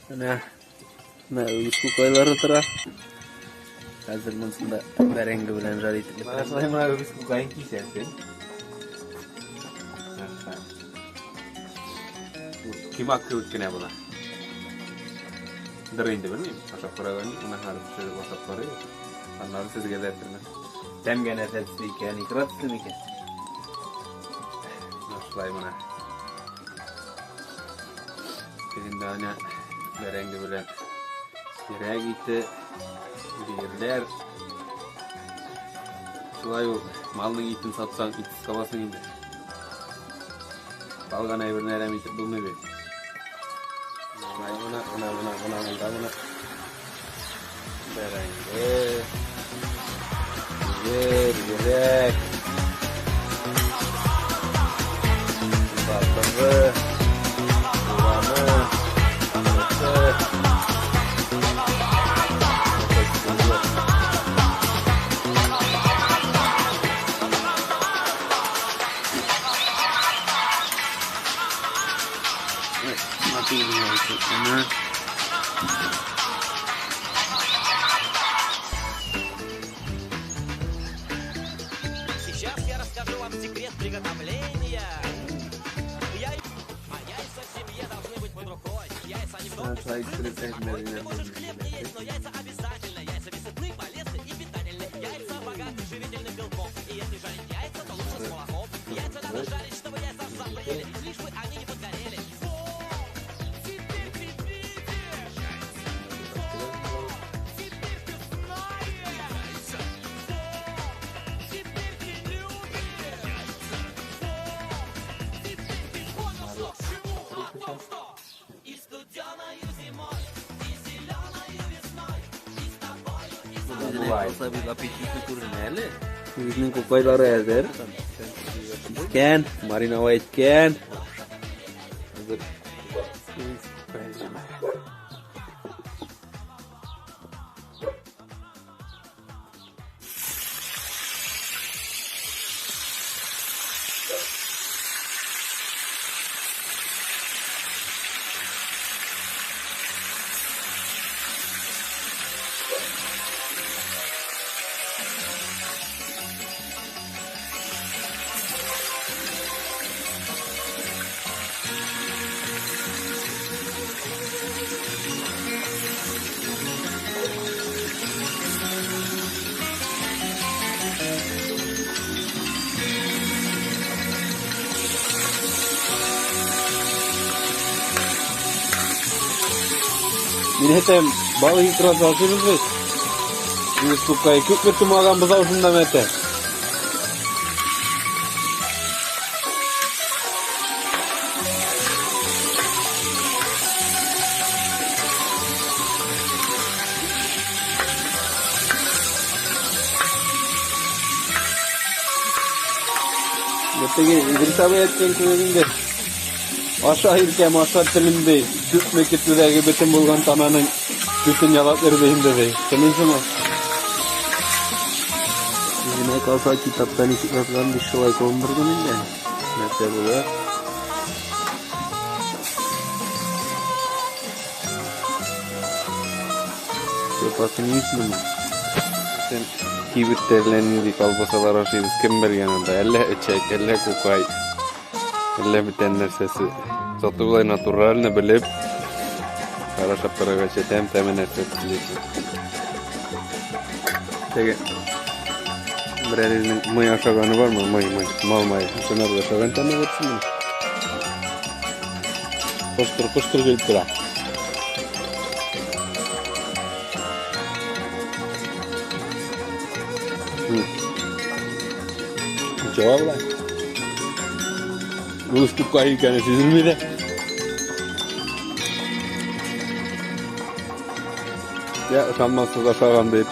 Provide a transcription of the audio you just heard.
Менә менә үгез күкайлары тора. Хәзер монысын да бәрәңге белән жар итеп Менә шулай менә үгез күкаен кисәсең. Кимак кебек кенә була. Дыр инде белмим. Ашап караган юк, менә хәзер пешереп ашап карыйбыз. Аннары сезгә дә әйтермен. Тәмгә нәрсә төсле икән, икра төсле микән? Менә шулай менә. Тегендә әнә бәрәңге белән йөрәк ите, бөерләр. Шулай ул малның итен сатсаң, итсез каласың инде. Калган әйберне әрәм итеп булмый бит. Шулай менә, менә, менә, менә, монда менә. Бәрәңге, бөер, йөрәк. Батыры, туганы, анысы. Сейчас я расскажу вам секрет приготовления. Я... А яйца в семье должны быть под рукой. Яйца они в доме Шулай иттереп Ты можешь хлеб не есть, но яйца обязательно. Яйца весытны, полезны и питательны. Яйца богаты живительным белком. И если жарить яйца, то лучше с молоком. Яйца надо жарить, чтобы яйца созрели, лишь бы они не подгорели. Теперь ты видишь! Теперь ты знаешь! Теперь ты любишь! Теперь ты понял, что к чему, о том, что и студеною зимой, и зеленою весной, и с тобою, и со мной. Аппетитный күренә әле. Үгезнең күкайлары әзер. Кискән, мариновать иткән. Хәзер үгез күкае җәмәгать. Мин әйтәм, балык икрасы ашыйбыз бит. Үгез күкае күпме тумаган бозау шунда мәтә. Теге Идрис абый әйткән кебек инде. Аша иркәм, аша телем ди. Күпме көтүдәге бөтен булган тананың күтен ялап йөрде инде ди. Кемнең ул? Үзенә калса китапта ничек язган, без шулай кылындырдым инде. Нәрсә була? Все по-книжному. Сен кибеттә әллә нинди колбасалар ашыйбыз, кем белгән анда, әллә эчәк, әллә кукай, әллә бүтән нәрсәсе. Зато болай натурально белеп, карашап карагач әтәм тәме нәрсә төсле. Теге берәрегезнең мый ашаганы бармы? Мый, мый, мал мае. Шунар ашаган тәме булсын. Коштыр, коштыр килеп тора. Ничего була? Үгез күкае икәне сизелми дә. Я ышанмассыз ашаган дип.